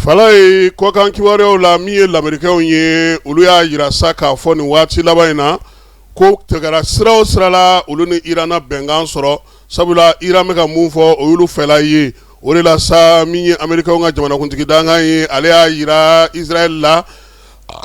Falaye, kɔkan kibaruyaw la, min ye lamerikɛnw ye, olu y'a jira sa k'a fɔ nin waati laban in na ko tɛgɛra sira o sira la, olu ni Iran na bɛnkan sɔrɔ, sabula Iran bɛ ka mun fɔ, o y'olu fɛla ye. O de la sa, min ye amerikɛnw ka jamanakuntigi dankan ye, ale y'a jira Israël la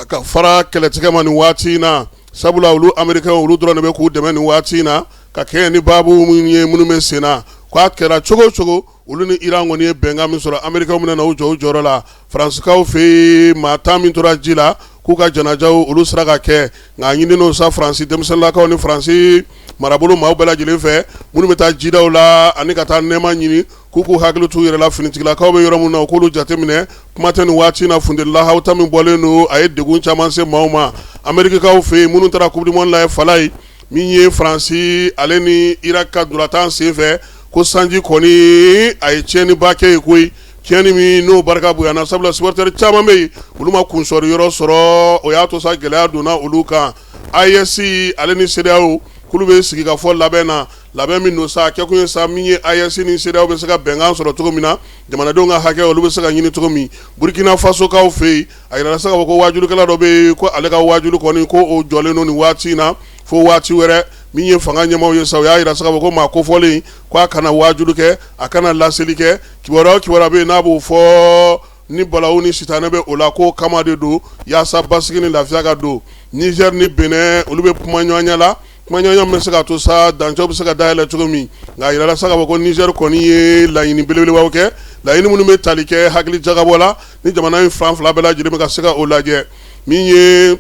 ka fara kɛlɛtigɛ ma nin waati in na, sabula olu amerikɛnw, olu dɔrɔn de bɛ k'u dɛmɛ nin waati in na ka kɛɲɛ ni baabu minnu ye, minnu bɛ sen na, k'a kɛra cogo o cogo, olu ni Iran kɔni ye bɛnkan min sɔrɔ, amerikɛnw bɛna na u jɔ u jɔyɔrɔ la. Faransikaw fɛ yen, maa 10 min tora ji la, k'u ka janajaw, olu sera ka kɛ, nka ɲininen sa Faransi denmisɛnninlakaw ni Faransi marabolo maaw bɛɛ lajɛlen fɛ, minnu bɛ taa jidaw la ani ka taa nɛɛma ɲini, k'u k'u hakili t'u yɛrɛ la finitigilakaw bɛ yɔrɔ min na, u k'olu jateminɛ. Kuma tɛ nin waati na, funteni lahawuta min bɔlen don, a ye degun caman se maaw ma amerikikaw fɛ yen minnu taara Coupe du monde la. Falaye, min ye Faransi ale ni Irak ka ntolatan senfɛ, ko sanji kɔni, a ye tiɲɛniba kɛ yen koyi, tiɲɛni min n'o barika bonyana, sabula supporter caman bɛ yen, olu ma kunsɔri yɔrɔ sɔrɔ. O y'a to sa gɛlɛya donna olu kan. AES ale ni CEDEAO, k'olu bɛ sigi ka fɔ labɛn na, labɛn min don sa, a kɛkun ye sa min ye AES ni CEDEAO bɛ se ka bɛnkan sɔrɔ cogo min na, jamanadenw ka hakɛ, olu bɛ se ka ɲini cogo min. Burkina Fasokaw fɛ yen, a yirala sa k'a fɔ ko wajulikɛla dɔ bɛ yen, ko ale ka wajuli kɔni, ko o jɔlen don nin waati in na fo waati wɛrɛ. Min ye fanga ɲɛmaaw ye sa, u y'a yira sa k'a fɔ ko maa kofɔlen, ko a kana wajuli kɛ, a kana laseli kɛ. Kibaruya o kibaruya bɛ yen n'a b'o fɔ ni balawu ni sitanɛ bɛ o la, k'o kama de don yaasa basigi ni lafiya ka don. Niger ni Benin, olu bɛ kumaɲɔgɔnya la, kumaɲɔgɔnya bɛ se ka to sa dancɛw bɛ se ka dayɛlɛ cogo min. Nka a yirala sa k'a fɔ ko Niger kɔni ye laɲini belebelebaw kɛ, laɲini minnu bɛ tali kɛ hakili jagabɔ la ni jamana in fan fila bɛɛ lajɛlen bɛ ka se ka o lajɛ. Min ye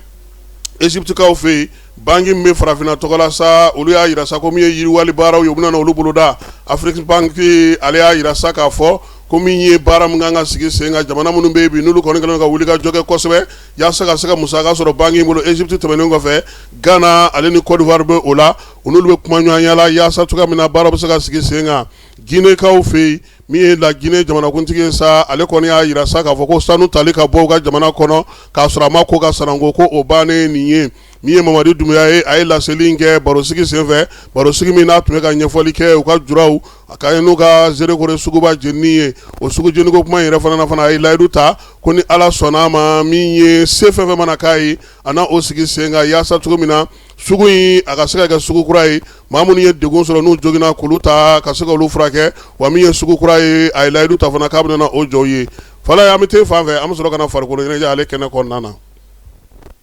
Égyptekaw fɛ yen, banque min bɛ farafinna tɔgɔ la sa, olu y'a jira sa ko min ye yiriwali baaraw ye, u bɛna olu boloda. Afreximbank, ale y'a jira sa k'a fɔ ko min ye baara min kan ka sigi sen kan, jamana minnu bɛ yen bi, n'olu kɔni kɛlen ka wuli ka jɔ kɛ kosɛbɛ yaasa ka se ka musaka sɔrɔ banque in bolo, Égypte tɛmɛnen kɔfɛ, Ghana ale ni Côte d'Ivoire bɛ o la, u n'olu bɛ kuma ɲɔgɔnya la yaasa cogoya min na baara bɛ se ka sigi sen kan. Guinéekaw fɛ yen, min ye la Guinée jamanakuntigi ye sa, ale kɔni y'a jira sa k'a fɔ ko sanu tali ka bɔ u ka jamana kɔnɔ k'a sɔrɔ a ma ko ka sananko, ko o bannen nin ye. Min ye Mamadi Doumbouya ye, a ye laseli in kɛ barosigi senfɛ, barosigi min n'a tun bɛ ka ɲɛfɔli kɛ u ka juraw a ka n'u ka Nzérékoré suguba jenini ye. O sugu jeniko kuma in yɛrɛ fana, a ye layidu ta ko ni Ala sɔnna a ma, min ye se fɛn fɛn mana k'a ye, a na o sigi sen kan yaasa cogo min na sugu in a ka se ka kɛ sugu kura ye, maa minnu ye degun sɔrɔ n'u joginna, k'olu ta ka se ka olu furakɛ. Wa min ye sugu kura ye, a ye layidu ta fana k'a bɛna o jɔ u ye. Falaye, an bɛ te fan fɛ, an bɛ sɔrɔ ka na farikolo ɲɛnajɛ ale kɛnɛ kɔnɔna na.